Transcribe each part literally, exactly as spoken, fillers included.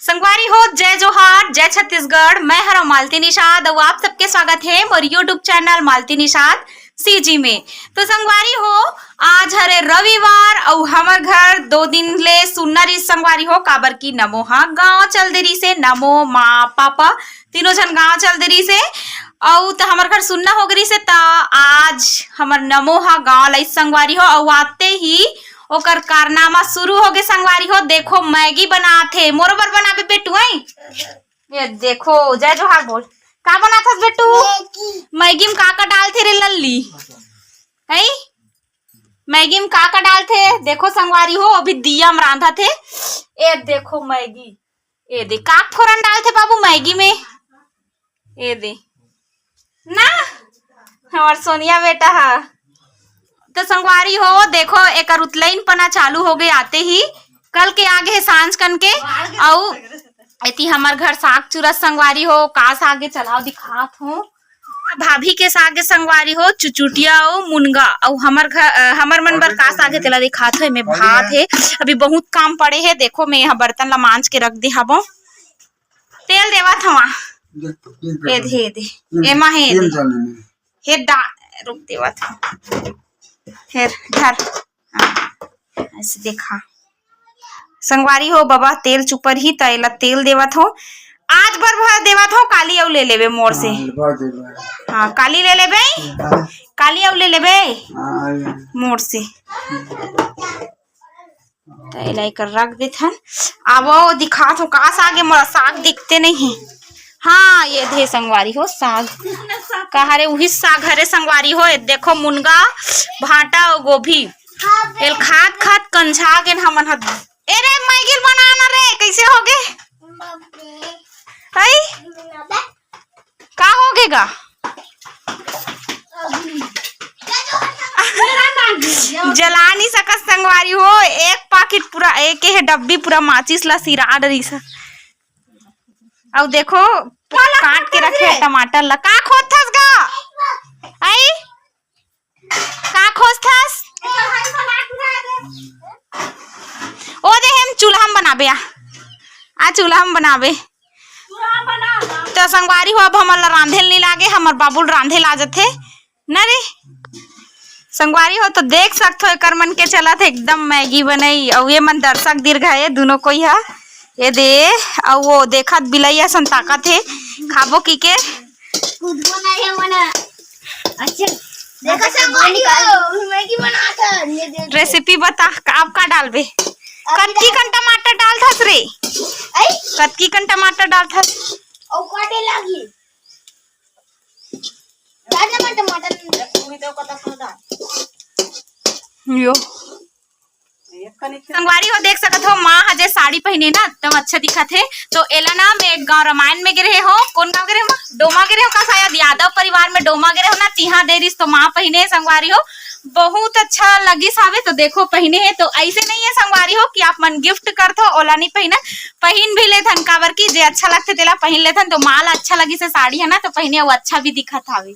संगवारी हो, जय जोहार, जय छत्तीसगढ़। मैं हरव मालती निषाद अउ आप सबके स्वागत हे मोर YouTube channel Malti Nishad CG में। तो संगवारी हो, आज हरे रविवार अउ हमर घर दो दिन ले सुन्ना रिहिस संगवारी हो, काबर कि नमो हा गांव चल दे रिहिसे, नमो माँ पापा तीनों झन गांव चल दे रिहिसे। अउ त हमर घर सुन्ना हो गे रिहिसे, त आज हमर नमो हा गांव लाइस संगवारी हो। अउ आते ही ओकर कारनामा शुरू हो गे संगवारी हो। देखो, मैगी बनात हे, मोरो बर बनाबे बेटू, आई। ये देखो, जय जोहार बोल। का बनात हस बेटू? मैगी। मैगी में का का डालथे रे लल्ली? हैं? मैगी में का का डालथे? देखो संगवारी हो, अभी दिया में रांधत हे। ए देखो मैगी, ए दे का फोरन डालथे बाबू मैगी में। ए दे ना, हमर सोनिया बेटा हा। तो संगवारी हो, देखो एकर उतलैन पना चालू हो गे आते ही। कल के आगे हे सांझ कन के, अउ एती हमर घर साग चुरस संगवारी हो। का साग हे चलाओ दिखात हो। भाभी के साग हे संगवारी हो, चुचुटिया अउ मुनगा। अउ हमर घर, अ, हमर मन बर का साग हे तेला दिखात हो। एमे भात हे, अभी बहुत काम पड़े हे। देखो मैं यहाँ बर्तन ला मांज के रख दे हबो। तेल देवत हवा। ए दे, ए दे। एमा हे दे। हे डा-, रुक देवत हवा। हेर, धर। हाँ, ऐसे देखा। संगवारी हो, बाबा तेल चुपरही, त एला तेल देवत हो। आज बर भर देवत हो, काली अउ ले लेबे मोर से। हाँ, भर देबे। हाँ, काली ले लेबे। हाँ। काली अउ ले लेबे। हाँ, आ गया। मोर से। त एला एकर रख देथन। आवो, दिखात हो का साग हे, मोला साग दिखते नहीं हे। हाँ, ये दे संगवारी हो साग। का हरे, उही साग हरे संगवारी हो। ये देखो मुनगा, भांटा अउ गोभी। एल खात खात कंझा गेन हमन ह। ए रे, मैगी बनाना रे, कैसे हो गे? हई? का हो गे गा? जला नहीं सकत संगवारी हो, एक पाकिट पूरा, एक हे डब्बी पूरा माचिस ला सिरा डरिस। अउ देखो, काट के रखे हे टमाटर ला। का खोदथस गा? आई? का खोजथस? ओ दे, हम चूल्हा में बनाबे, आ। आ चूल्हा में बनाबे। तो संगवारी हो, अब हमन ला रांधे ल नी लागे, हमर बाबू ल रांधे ला जथे न रे। संगवारी हो, तो देख सकथो, एकर मन के चलत हे एकदम मैगी बनई, अउ ये मन दर्शक दीर्घ हे दुनों कोई हा। ये दे, अउ वो देखत बिलई असन ताकत हे, खाबो की के। कूदबो नहीं है मना। अच्छा, देखो संगवारी हो, मैगी बनात हन, ये देखो। रेसिपी बता, का, आप का डालबे? अभी कतकी डाल- कन टमाटर डालथस रे? आई? कतकी कन टमाटर डालथस? ओ काटे लागी। डाल दे मन टमाटर। पूरी तो कता खादा। यो। संगवारी हो, देख सकत हो, माँ ह जे साड़ी पहिने ना, एकदम अच्छा दिखत हे। तो एला ना, मैं एक गाँव रामायण में गे रहे हो, कौन गाँव गे रहे हो माँ? डोमा गे रहे हो का? शायद यादव परिवार में डोमा गे रहे हो ना, तिहा दे रिस तो माँ पहिने हे संगवारी हो, बहुत अच्छा लगिस हावे। तो देखो, पहिने हे तो ऐसे नहीं है संगवारी हो कि आप मन गिफ्ट करथो, ओला नहीं पहिना, पहिन भी लेथन, काबर कि जे अच्छा लगथे तेला पहिन लेथन। तो माँ ला अच्छा लगिस हे साड़ी है ना, तो पहिने वो अच्छा भी दिखत हावे।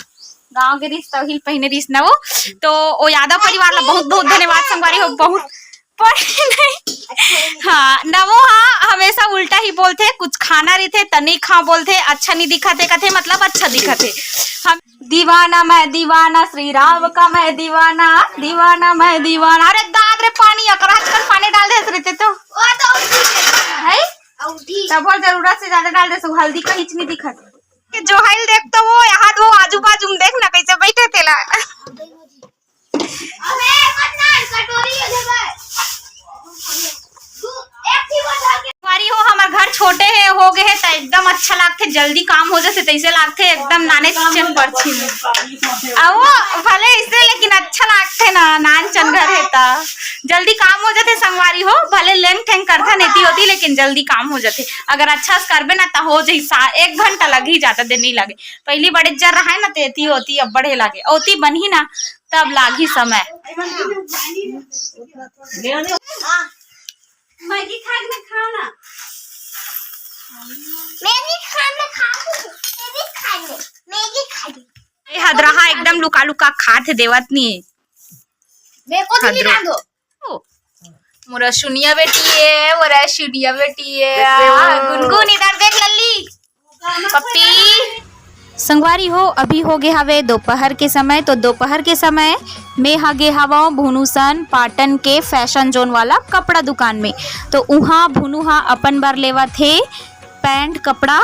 गाँव गे रिस तहिल पहिने रिस न वो। तो ओ यादव परिवार ला बहुत बहुत धन्यवाद संगवारी हो, बहुत पर नहीं। हाँ, नवो हा हमेशा उल्टा ही बोलथे, कुछ खाना रहिथे त नहीं खा बोलथे, अच्छा नहीं दिखत हे कथे, मतलब अच्छा दिखत हे। हम दीवाना मैं दीवाना, श्री राम का मैं दीवाना, दीवाना मैं दीवाना। अरे दाद रे, पानी अकरा आजकल पानी डाल दे रहिथे तो। वो तो उठी है। है? उठी। तब वो जरूरत से ज्यादा डाल दे, सो हल्दी कहीं नहीं दिखत। के जोहाइल देख तो वो यहाँ वो आजू बाजू में देख ना कैसे बैठे तेला। अबे, मत डाल, कटोरी है जगह। तू एक ही बार डाल के संगवारी हो, हमर घर छोटे हे, हो गए हे, त एकदम अच्छा लागथे, जल्दी काम हो जथे, तैसे लागथे, एकदम नाने चन परछी में। आओ, भले इससे, लेकिन अच्छा लागथे ना, नान चन घर हे त जल्दी काम हो जथे संगवारी हो, भले लेंग ठेंग करथन एती ओती, लेकिन जल्दी काम हो जथे। अगर अच्छा से करबे ना, त हो जही सा-, एक घंटा लग ही जाता, दे नहीं लगे। पहली बड़े जर रहा है ना, ते एती ओती अब बढ़े लागे, ओती बनही ना, तब लागही समय। मैगी खाए में खाओ ना। मैगी खाए में खाओ, मैगी खाए में, मैगी खाए में। ए हदरहा एकदम लुका लुका खात हे, देवत नहीं। मेरे को तो नहीं हदरो। डाल दो। ओ, मोरा सुनिया बेटी है, मोरा सुनिया बेटी है। कैसे हो? आ, गुनगुन, इधर देख लल्ली। पप्पी। संगवारी हो, अभी हो गे हवे दोपहर के समय। तो दोपहर के समय में हा गे हवंव भुनुसन पाटन के फैशन जोन वाला कपड़ा दुकान में। तो उहाँ भुनु हा अपन बर लेवत हे पैंट कपड़ा,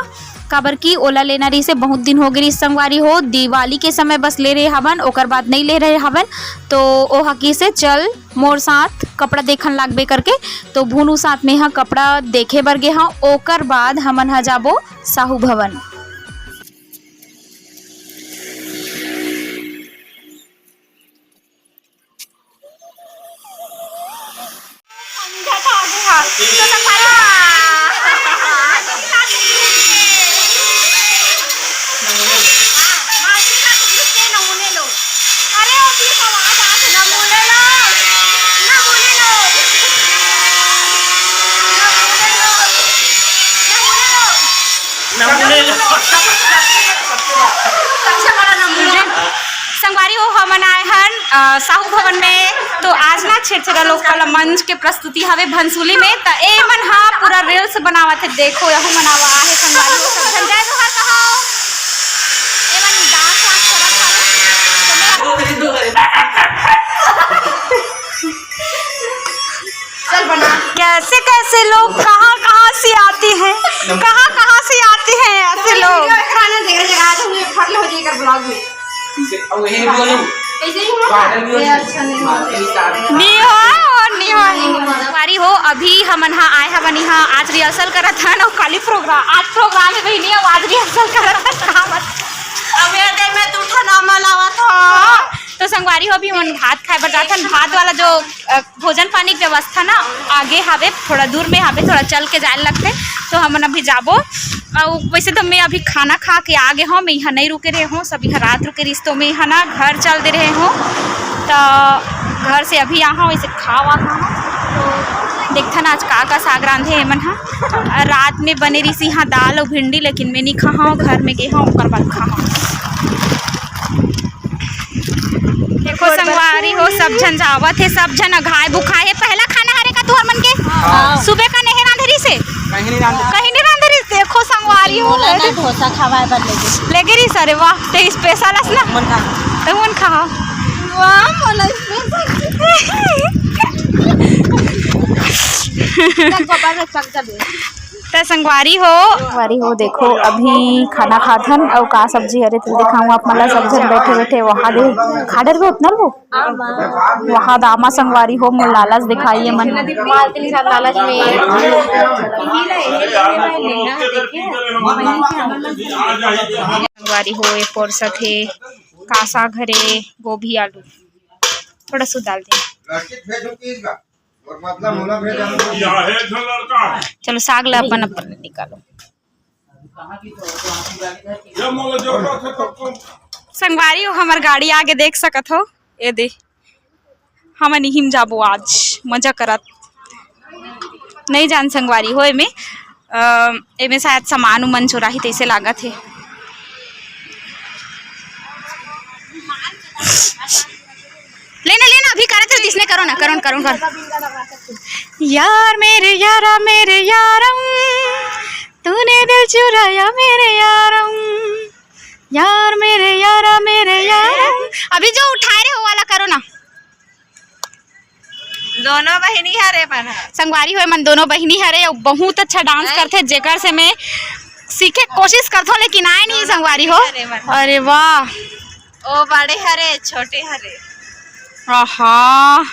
काबर कि ओला लेना रहिसे, बहुत दिन हो गे रहिस संगवारी हो, दिवाली के समय बस ले रहे हवन, ओकर बाद नइ ले रहे हवन। तो ओहा किसे, "चल मोर साथ कपड़ा देखन लागबे," करके। तो भुनु साथ में हा कपड़ा देखे बर गे हा, ओकर बाद हमन हा जाबो साहू भवन। संगवारी हो, हमन आए हन, अ, साहू भवन में। तो आज ना छेरछेरा लोक कला मंच के प्रस्तुति हवे भनसुली में, त ए मन हा पूरा reels बनावत हे। देखो, यहू मन आवा आहे संगवारी हो, सब झन जय जोहार कहो। ए मन dance वांस करत हवे। चल बना। कैसे कैसे लोग कहाँ कहाँ से आते हैं, कहाँ कहाँ से आते हैं ऐसे लोग। वीडियो खाना जगह जगह आते हुए फट हो जाएगा ब्लॉग में। कैसे ही हुआ? ये अच्छा नहीं हुआ। नहीं हो, नहीं हो। संगवारी हो, अभी हमन हा आए हवन इहाँ, आज rehearsal करत हन अउ काली program, आज program हे बहिनी, अउ आज rehearsal करत हन। का बात? अब ये दिन में तू ठना मनावत हो। तो संगवारी हो, अभी हमन भात खाए बर जात हन। भात वाला जो, अ, भोजन पानी के व्यवस्था ना आगे हावे, थोड़ा दूर में हावे, थोड़ा चल के जाए लगथे। तो हमन अभी जाबो। अउ वैसे तो मैं अभी खाना खा के आ गे हूँ, मैं यहाँ नहीं रुके रहे हूँ, सब यहाँ रात रुके रिश्तों में यहाँ ना घर चल दे रहे हूँ। तो घर से अभी यहाँ वैसे खावा खाना तो देखथन आज का का साग रांधे एमन हा। रात में बने रिसी हाँ दाल अउ भिंडी, लेकिन मैं नहीं खाहा, घर में गे हाँ ओकर बाद खाहा। देखो संगवारी हो, सब झन जावत हे, सब झन अघाए बुखाए हे। पहला खाना हरे का तुहर मन के? हाँ। सुबह का नहीं रांधे रिसे? कहीं नहीं रांधे। कहीं नहीं रांधे रिसे। देखो संगवारी हो, मोला ना डोसा खवाए बर लेगे। लेगे रिस, अरे वाह, ते special अस ना। मन खा। ते मन खा। वाह, मोला special। चल, गोपाल, चल, चल। त संगवारी हो, संगवारी हो, देखो अभी खाना खाथन अउ का सब्जी हरे तेल दिखाऊं आप मन ला। सब झन बैठे बैठे वहा दे खा डरबो उतना वो वहा दामा संगवारी हो, मोर लालच दिखाई एमन। मालकिन के साथ लालच में। संगवारी हो, ए पोरसत हे, का साग हरे, गोभी आलू, थोड़ा सु डाल दे। चलो, साग ला अपन अपन निकालो। संगवारी हो, हमर गाड़ी आगे देख सकत हो, ए दे, हमन इहिम जाबो आज, मजा करत। नहीं जान संगवारी हो, एमे, अ, एमे शायद सामान उमान चोराही, तैसे लागत हे। लेना, लेना, अभी करत रहे, जिसने करो ना, करो ना, करो ना, करो। यार मेरे यारा, मेरे यारम, तूने दिल चुराया मेरे यारम, यार मेरे यारा, मेरे यारम। अभी जो उठाए रहे, वो वाला करो ना। दोनों बहिनी हरे मन ह। संगवारी हो, एमन दोनों बहिनी हरे, अउ बहुत अच्छा dance करथे, जेकर से मैं सीखे के कोशिश करथो, लेकिन आए नहीं संगवारी हो। अरे वाह। ओ बड़े हरे, छोटे हरे। आहा।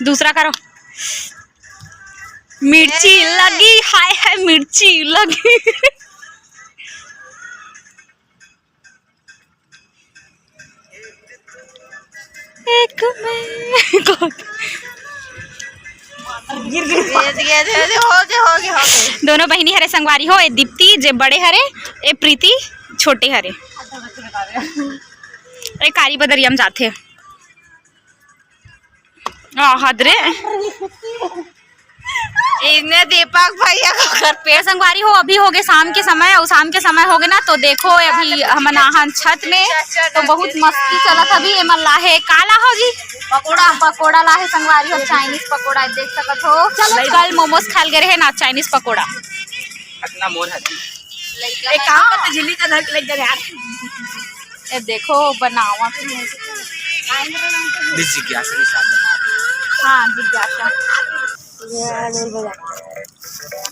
दूसरा करो। मिर्ची लगी, हाय हाय, मिर्ची लगी। एक मैं को ये, ये, ये, ये, हो गए, हो गए, हो गए। दोनों बहिनी हरे संगवारी हो, ए दीप्ति जे बड़े हरे, ए प्रीति छोटे हरे। ए कारी बदरिया में जाथे। आ, हद रे। इन्हें दीपक भैया को घर पे। संगवारी हो, अभी हो गए शाम के समय, अउ शाम के समय हो गए ना, तो देखो अभी हमन आहन छत में, तो बहुत मस्ती चलत। अभी एमन लाहे, का लाहो जी? पकोड़ा। पकोड़ा ला हे संगवारी हो, चाइनीज पकोड़ा देख सकत हो। चलो, कल मोमोज खाल गे रहे ना, चाइनीज पकोड़ा। अतना मोर है। एक काम करते, झिल्ली का धर के ले जा यार। ये देखो, बनावा। जिज्ञासा के साथ बना रहे हैं। हाँ, जिज्ञासा।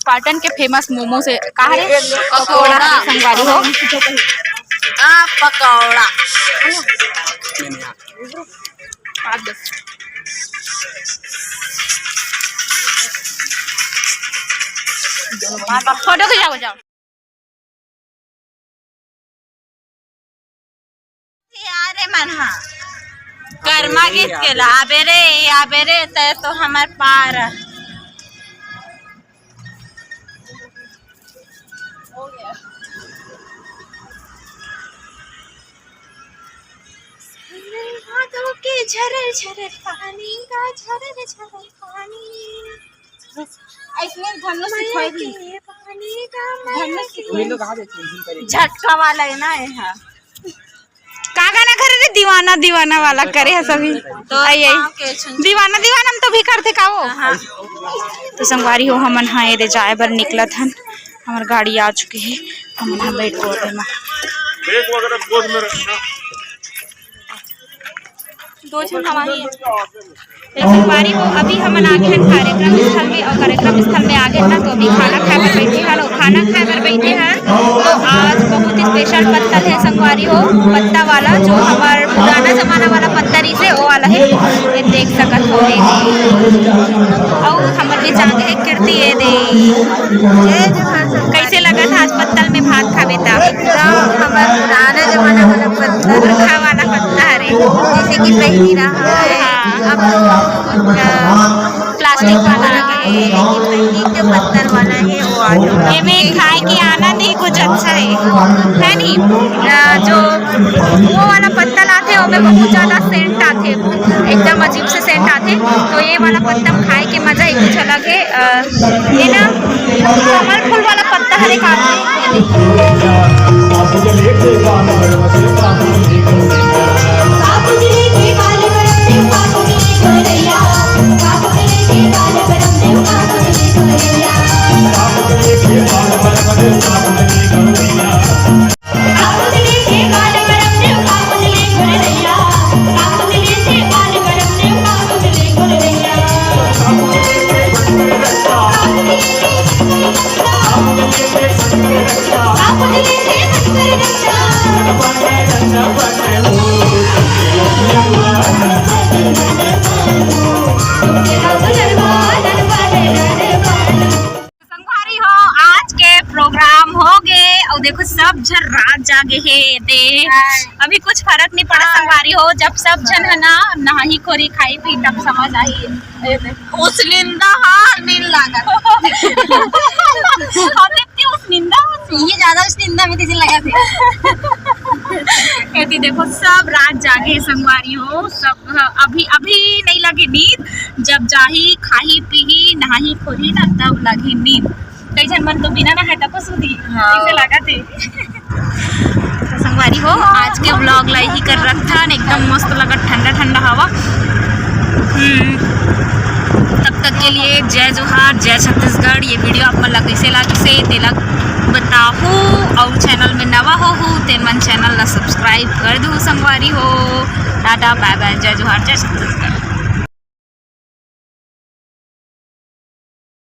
पाटन के फेमस मोमो से कहा रे? पकौड़ा। संगवारी हो। हाँ, पकौड़ा। फोटो खिंचाओ, जाओ। यारे मन हा। कर्मा गीत के ला, "आबे रे, आबे रे, तय तो हमर पार।" हाथों के झरर झरर पानी का, झरर झरर पानी। ऐसने धनुष सिखाई भी। के पानी का धनुष सिखाई। वही लोग आ जाते हैं, झुम करेंगे। झटका वाला है ना यहाँ। का गाना करे रे? दीवाना दीवाना वाला करे है सभी। तो आई, आई। पाँव के छुन छुन। दीवाना दीवाना हम तो भी करते का वो। हाँ। तो संगवारी हो, हमन हा एदे जाए बर निकलत हन। हमर गाड़ी आ चुके हे, हमन हा बैठ गए ओदे मा। बैग वगैरह गोद में रखना। दो झन हवा ही है। तो संगवारी हो, अभी हमन आगे हन कार्यक्रम स्थल में, और कार्यक्रम स्थल में आगे ना तो अभी खाना खाए बर बैठे हन, और खाना खाए बर बैठे हन तो आज बहुत ही स्पेशल पत्तल है संगवारी हो, पत्ता वाला, जो हमार पुराना जमाना वाला पत्ता रहिसे, वो वाला है, ये देख सकत हो। और हमर बीच आगे है कीर्ति, ये दे। कैसे लगत आज पत्तल में भात खाबे त? एकदम हमर पुराना जमाना वाला पत्ता। पुरखा वाला पत्ता हरे। जैसे कि पहिली रहा है, हाँ। अब तो, अ, प्लास्टिक वाला आ गया है। लेकिन पहिली जो पत्तल वाला है, वो आ गया। एमे खाए के आनंद ही कुछ अच्छा है, है नी? अ, जो वो वाला पत्तल आथे, ओमे बहुत ज्यादा सेंट आथे, एकदम अजीब से सेंट आथे। तो ये वाला पत्तल खाए के मजा ही कुछ अलग है। अ, ये ना कमल फूल वाला पत्ता हरे का। संगवारी हो, आज के प्रोग्राम हो गे, और देखो सब झन रात जागे हे दे। हाँ। अभी कुछ फरक नहीं पड़ा। हाँ। संगवारी हो, जब सब झन है ना नहाही खोरी खाई पी तब समझ आई। उस निंदा हा नींद लागत। हम इतनी उस निंदा, ये ज्यादा उस निंदा में जैसे लगा थे। एती देखो सब रात जागे संगवारी हो, सब अभी, अभी नहीं लगे नींद, जब जाही, खाही, पीही, नहाही, खोही ना, तब लगे नींद। कई झन मन तो बिना नहाए तको सूती, हाँ। ऐसे लागत हे। तो संगवारी हो, आज के vlog ला यही कर रखथन, एकदम मस्त लगत, ठंडा ठंडा हवा। हम्म, तब तक के लिए जय जोहार, जय छत्तीसगढ़। ये video आप मन ला कैसे लागिस हे, तेला बताहू, और channel में नवा होहू, तेन मन channel ला subscribe कर दू संगवारी हो। टाटा, bye bye, जय जोहार, जय छत्तीसगढ़।